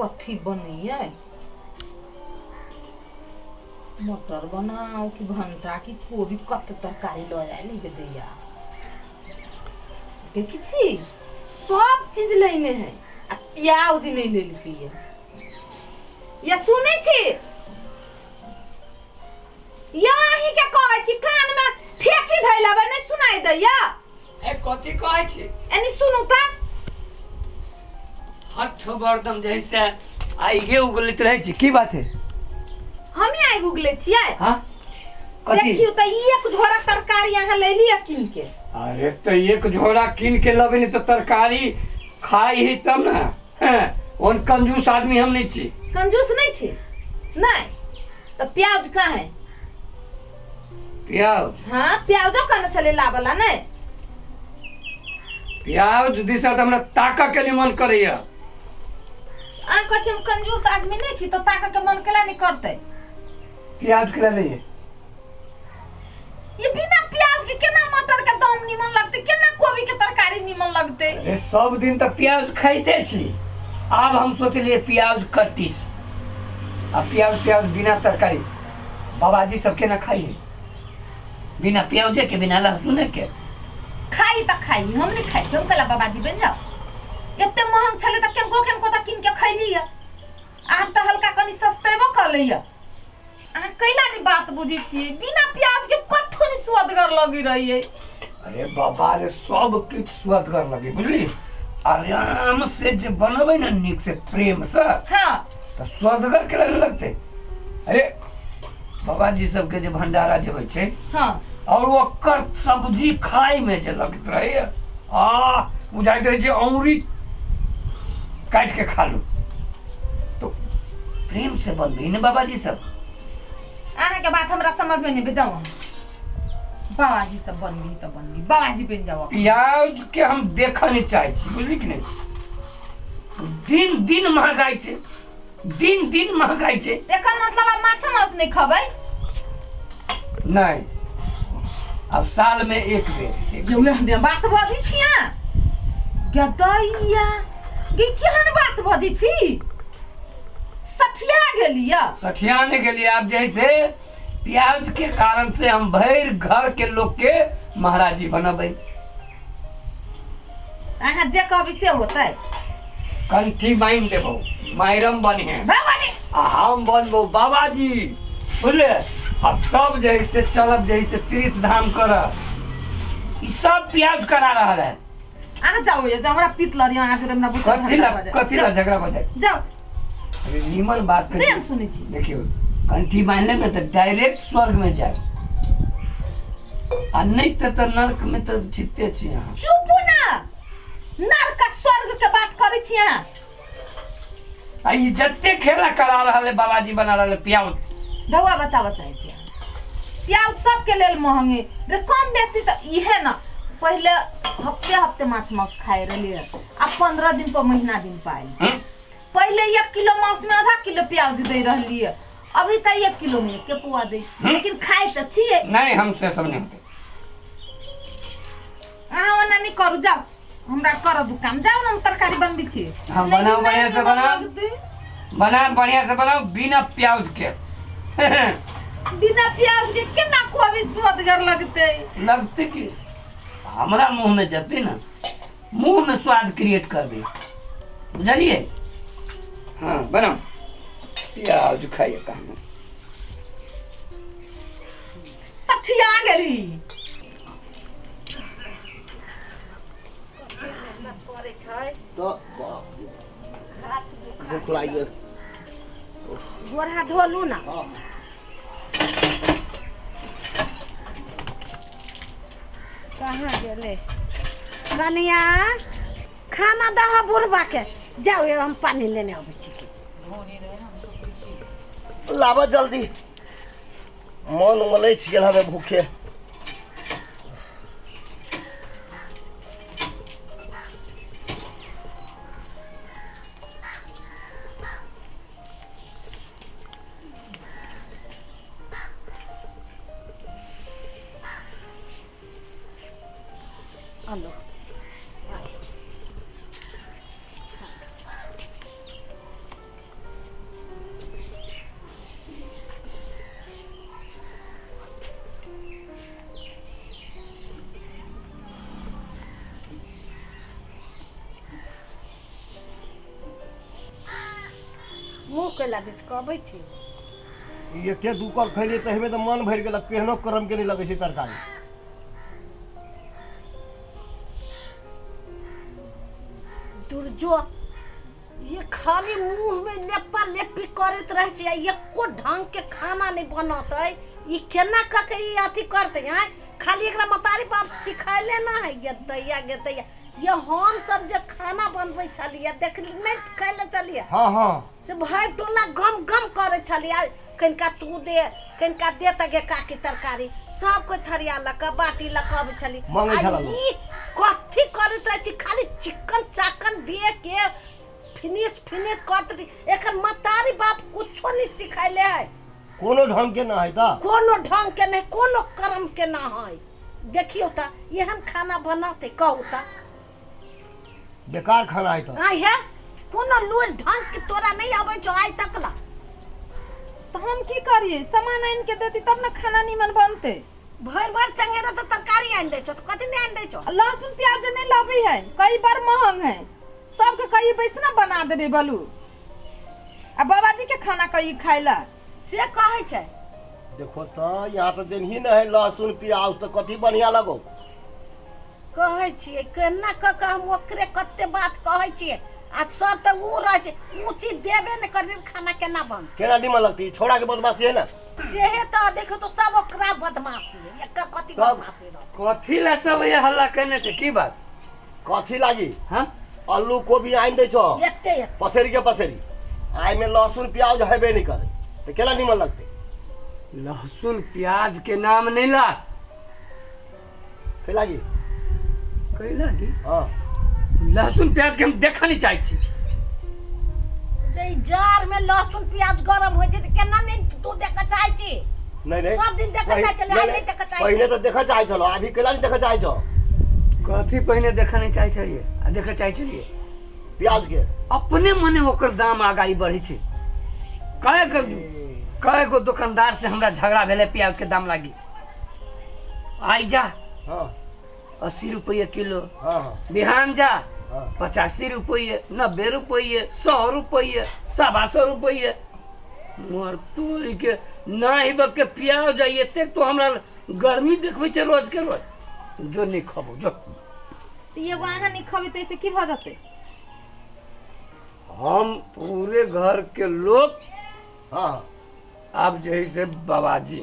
कथी बनैयै, मटर बनाउ कि भंटा कि कोबी, कते तरकारी लऽ आयल के दैया। देखै छी सब चीज लेने है आ प्याज नहि लेलकै या सुनै छी या अहीं के कहै छी, कान में ठेकी धैल हवे, नहीं सुनाई दैया। ए कथी कहै छी? एनी सुनू त। हठ बरदम जैसे आइगे उगलित रहै छी, की बात है? हमी आइ उगले छियै? हाँ, कथी? देखियौ त ई एक झोरा तरकारी अहाँ ले लिअ कीन के। अरे तो एक झोरा कीन के लबे नहीं तो तरकारी खाई ही तब ना हैं। ओन कंजूस आदमी हम नहीं छी। कंजूस नहीं छी? नहीं तो प्याज कहाँ है? प्याज? हाँ, प्याजो कहने छले लाबला नहीं। प्याज दिशा तो हमरा ताका के लिए मन करैया। अहाँ कहै छी हम कंजूस आदमी नहीं छी, तो ताका के मन केला नहीं करते? प्याज केला नहीं है। ये बिना प्याज के केना मटर के दाम निमन लगते, केना कोबी के तरकारी निमन लगते? अरे सब दिन तो प्याज खाइते छी, आब हम सोचलिए प्याज कट्टीस आ प्याज प्याज बिना तरकारी बाबाजी सब केना खाइए बिना प्याजे के बिना लहसुन के? खाई त खाई, हम नहीं खाई छी, हम कहला बाबाजी बन जाओ। एते महंग छले त केनको केनको त कीन के खैली है, आब त हल्का कनी सस्तेबो क लैया। अहाँ कैला नहीं बात बुझी छियै, बिना प्याज के कथो नहीं स्वादगर लगी रही है। अरे बाबा रे, सब किछु स्वादगर लगे बुझली, आराम से जे बनबै ने नीक से प्रेम से। हाँ। तऽ स्वादगर केना नहि लगतै? अरे बाबाजी सबके जे भंडारा जे होइ छै। हाँ। और ओकर सब्जी खाय में जे लगैत रहैया, आ बुझाइत रहै छै औंरी काटि के खा लू। तो प्रेम से बनबै ने बाबाजी सब। अहाँके बात हमरा समझ में नहीं जाओ, बाबाजी सब बनबी तऽ बनबी, बाबाजी बनि जाओ। प्याज के हम देखऽ नहीं चाहै छी बुझली कि नहीं, दिन दिन महगाइ छै, दिन दिन महगाइ छै। एकर मतलब आब माछो मांस नहीं खबै? नहीं, अब साल में एक बेर एक। जे बात बजै छी अहाँ गदैया गे, केहन बात बजै छी? सठिया गेलिया? सठिया नहीं गेलिए। आप जैसे प्याज के कारण से हम भरि घर के लोग के महाराजी बनबै। अहाँ जे कहबै से होतै। कंठी बान्हि देबौ, मायरम बनिहे। भवानी। आ हम बनबौ बाबाजी बुझले, आ तब जैसे चलब जैसे तीर्थ धाम करब। ई सब प्याज करा रहल है। अहाँ जाउ ये, जाउ, हमरा पीत लड़ियो अहाँ के हमरा बुझल कथी ला? झगड़ा भऽ जायत। कथी ला झगड़ा भऽ जायत? जाउ। अरे नीमन बात से हम सुनै छी। देखियौ, कंठी बान्हि लेब ने तऽ डायरेक्ट स्वर्ग में जायब, आ नहि तऽ नर्क में तऽ जीते छी अहाँ। चुपू ना, नर्क आ स्वर्ग के बात करै छी अहाँ। आ ई जते खेला करा रहल है बाबाजी बना रहल है प्याज। रउआ बताबऽ चाहै छी अहाँ। प्याज सबके लेल महंगे रे, कम बेसी तऽ इहे न। पहिले हफ्ते हफ्ते माछ मांस खाइ रहलियै, आब 15 दिन पर महीना दिन पर आयल। पहिले 1 किलो मांस में आधा किलो प्याज दै रहलियै, अभी तऽ 1 किलो में एक पौआ दै छी, लेकिन खाइ तऽ छियै। नहीं, हम से सब नहीं होते। अहाँ ओना नहि करू, जाउ हमरा करऽ दू काम, जाउ ने, हम तरकारी बनबै छी। हाँ, नहीं, बनाओ, नहीं, बढ़िया से नहीं बनाओ। लगतै। बनाओ, बढ़िया से बनाओ बिना प्याज के। बिना प्याज के केना कोबी स्वादगर लगतै? लगते कि हमरा मुंह में जते ना मुंह में स्वाद क्रिएट करबे बुझलिए। हाँ बनाओ, प्याज खाइए कहाँ। सठिया गेली। करै छै तऽ बाप रे, हाथ दुखा भूख लागि गेल। गोर हाथ धोलू ना। हँ। कहाँ गेलै कनिया? खाना दह बुढ़बा के। जाउ ये, हम पानी लेने अबै छी। की लाबऽ जल्दी, मन मलैछ गेल हमे भूखे। आलो। मुँह कैला बेच कऽ अबै छी। ई एते दू कल खैलियै तहिमे तऽ मन भरि गेल, केहनो क्रम के नहि लगै छै तरकारी। दुर्जो ये खाली मुँह में लेपा लेपी करैत रहै छै आ एको ढंग के खाना नहि बनतै। ई केना कऽ के ई अथी करतै? आँय, खाली एकरा मतारी बाप सिखैले ना है गेतैया गेतैया। ये हम सब जे खाना बनबै छलियै देख नहि खैले छलियै? हाँ हाँ। से भरि टोला गम गम करै छलियै, कनिका तू दे, कनिका दे तऽ गे काकी तरकारी, सब कोइ थरिया लऽ कऽ बाटी लऽ कऽ अबै छली। मांगै आ छला लोक। ई कथी करैत रहै छी? खाली चिकन चाकन दे के फिनिश फिनिश करैत रही। एकर मतारी बाप कुछो नहि सिखैले है। कोनो ढंग के ना है तऽ। कोनो ढंग के नहि, कोनो कर्म के ना है। देखियौ तऽ एहन खाना बनतै? कहू तऽ। बेकार खाना है तऽ। आइ हे, कोनो लूरि ढंग के तोरा नहि अबै छौ आइ तक ला। तऽ हम की करियै? सामान आनि के देती तब ने खाना नीमन बनतै। भरि भरि चंगेरा तऽ तरकारी आनि दै छौ तऽ कथी नहि आनि दै छौ? आ लहसुन प्याज नहि लाबै है, कई बार महंग है। सबके कही बैसना बना देबै बलू, आ बाबाजी के खाना कही खाय ला। से कहै छै। देखो तऽ यहाँ तऽ देनही नहि है लहसुन प्याज, तऽ कथी बढ़िया लगो? कहै छियै केना कऽ कऽ हम ओकरे कते बात कहै छियै आ सब तऽ उ रहै छै, उ चीज देबे नहि करतै तऽ खाना केना बनतै? केना निमन लगती? छोड़ा के बदमाशी है ना। सेहे तऽ देखो तो सब ओकरा बदमाशी है, एकर कथी तब? बदमाशी रहतै? कथी ला सब ये हल्ला केने छै? की बात? कथी लागी? हाँ। आलू कोबी आनि दै छौ एते एते पसेरी के पसेरी, आइमे लहसुन प्याज हेबे नहि करे तऽ केना निमन लगतै? लहसुन प्याज के नाम नहीं ला। के लागी? कै लागी? हाँ। लहसुन प्याज के हम देखऽ नहीं चाहै छी। जे ई जाड़ में लहसुन प्याज गरम होइ छै तऽ केना नहि तू देखऽ चाहै छी? नहीं नहीं, सब दिन देखऽ चाहै छलै, आइ नहि देखऽ चाहै पहिले छी। तऽ देखऽ चाहै छलौ, अभी केला नहि देखऽ चाहै छौ? कथी पहिने देखऽ नहीं चाहै छलियै आ देखऽ चाहै छलियै? प्याज के। अपने मने ओकर दाम आगाड़ी बढ़ै छै। कए गो कए गो दोकानदार से हमरा झगड़ा भेलै प्याज के दाम लागी। आइ जा 80 रुपये किलो। हाँ हाँ। बिहान जा, हाँ। 85 रुपये, 90 रुपये, 100 रुपये, 125 रुपये। मर तोरी के नाही बक के प्याज आई एतेक तो हमरा गर्मी देखबै छै रोज के रोज। जो नहीं खबो जो। तऽ एगो अहाँ नहि खबै तऽ एहिसँ की भऽ जेतै? हम पूरे घर के लोग हाँ आब जे है से बाबाजी।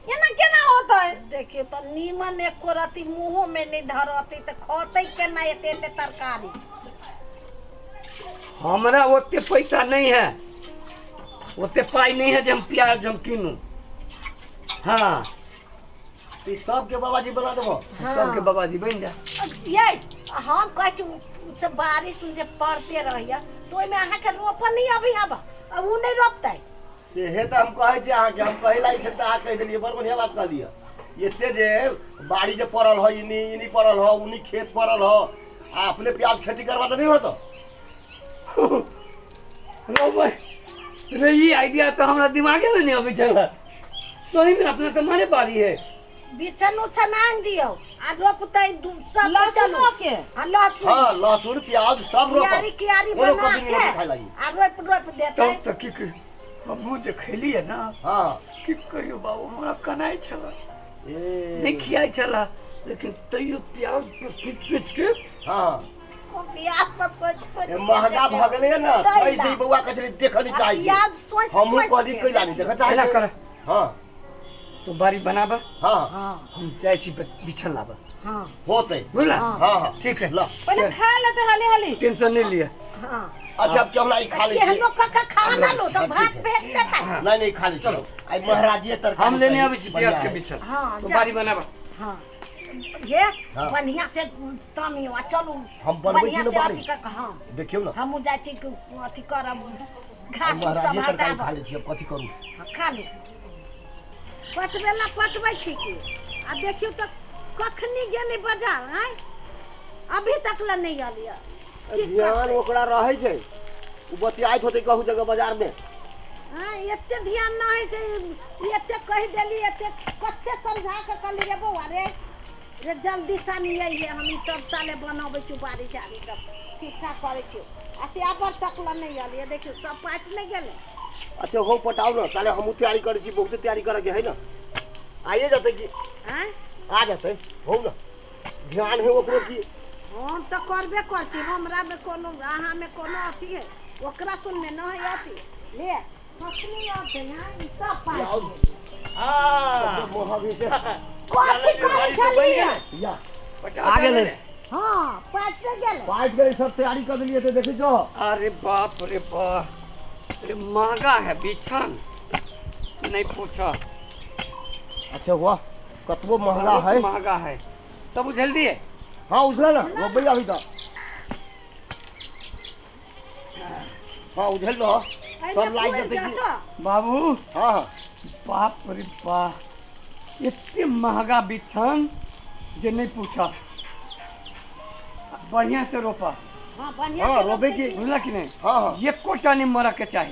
एना केना होतै? देखियौ तऽ नीमन एको रत्ती मुँहो में नहि धरतै तऽ खतै केना एते एते तरकारी? हमरा ओते पैसा नहीं है, ओते पाई नहीं है जे हम प्याज हम कीनू। हाँ। तऽ ई सबके बाबाजी बना देबो। सबके बाबाजी बनि जा। ये हम कहै छी उ से बारिश जे पड़ते रहैया तऽ ओहिमे अहाँके रोपऽ नहि अबै हब आ उ नहि रोपतै? सेहे तऽ हम कहै छी अहाँके, हम कहै लागि छल तऽ अहाँ कहि देलियै। बड़ बढ़िआँ बात कहलियै। एते जे बाड़ी जे पड़ल है, इनी इनी पड़ल है, उनी खेत पड़ल है, आ अपने प्याज खेती करबा तऽ नहि होतो? रो भाई रे, ई आइडिया तऽ हमरा दिमागे में नहीं अबै छल। सही में अपना तऽ मारे बारी है। बिछन उछन आनि दियौ आ रोपतै सब। लहसुनो के? आ लहसुन। हाँ, लहसुन प्याज सब रोपब। क्यारी क्यारी कोनो बना कभी के नहीं खाय लागी। आ रोपि रोपि देतै। तब तऽ की कही, हमहूँ जे खैलियै ना, की कहियौ बाबू, हमरा कनाइ छल। ए। नहीं खियाइ छल, लेकिन तैयो प्याज पर सोचि सोचि के। प्याज पर सोच सोच ए, के महंगा देखियौ। भऽ गेलै ने। तै तै से ला। ई बौआ कहै छलै देखऽ नहि आ चाहै छी। प्याज सोचि हमहूँ सोचि कहली के कैला नहि देखऽ चाहै एना छै? कर। तो बारी बनाबऽ। हाँ। हम जाइ छी बिछन लाबऽ। होतै। बुझला? हाँ हाँ। ठीक है। ल। पहिले खा लेते हाली हाली। टेंशन नहीं लिया। अच्छा, अब क्यों ना ई खा लै छी। केहनो कऽ के खा ना लो तऽ हाँ, भात ठीक है। भेज देतै। नहीं नहीं, खा लै चलो, आई महाराजी तरकारी हम लेने सही आबै छी बढ़िया प्याज के है। बिछन। हाँ, तो जा। बारी बनाबऽ। हाँ ये बढ़िया से तमियो आ चलू। हम बनबै छी बढ़िया ने से बारी। अथी कऽ के, हाँ। देखियौ ने। हमहूँ जाइ छी कि अथी करब घास उस सब महाराजी तरकारी हटाबब। खा लै छी, अब कथी करू? हाँ, खा लू। पटबै ला पटबै छी की? आ देखियौ तऽ कखनी गेलै बाजार, आँय, अभी तक ला नहि एलियै। की ध्यान करतै? ओकरा रहै छै, ओ बतियाइत होतै कहू जगह बाजार में। आँय, एते ध्यान नहि होइ छै। एते कहि देली, एते कते समझा के कहली रे बौआ रे। रे जल्दी सानी अइहे, हम ई सब साले बनबै छी, बाड़ी झाड़ी सब ठीक ठाक करै छी। आ से अबर तक लए नहि एलियै, देखियौ सब पाटि नहि गेलै। अच्छा हो पटाउ ने, ताले हमहूँ तैयारी करै छी, बहुते तैयारी करैके है ने। आइए जेतै कि? आँय? आ जेतै, हो ने, ध्यान है ओकरो की। हम तऽ करबे करै छी, हमरामे कोनो अहाँमे कोनो अथी है, ओकरा सुनमे नहि है अथी। ले कखनी अबतै? हाँ, ई सब पाटि गेलै। हाँ। महग है से। कथी करै छलियै? या पटा आ गेलै। हाँ, पाटि गेलै। पाटि गेलै, सब तैयारी कर देलियै तऽ देखै छौ। अरे बाप रे बाप, अरे महंगा है बिछन, नहीं पूछा। अच्छा हुआ, कतबो महंगा बहुत है। महंगा है। सब उझल दिए? हाँ उझला ना, रोपबै अभी तऽ। हाँ उझल रह, सब लागि जेतै की। बाबू। हाँ हाँ। बाप रे बाप, एते महंगा बिछन जे नहीं पूछा। बढ़िया से रोपा। हाँ, बढ़िया हाँ, से रोपे रोपे की। बुझला कि नहीं? हाँ हाँ। एकोटा नहीं मरऽ के चाही।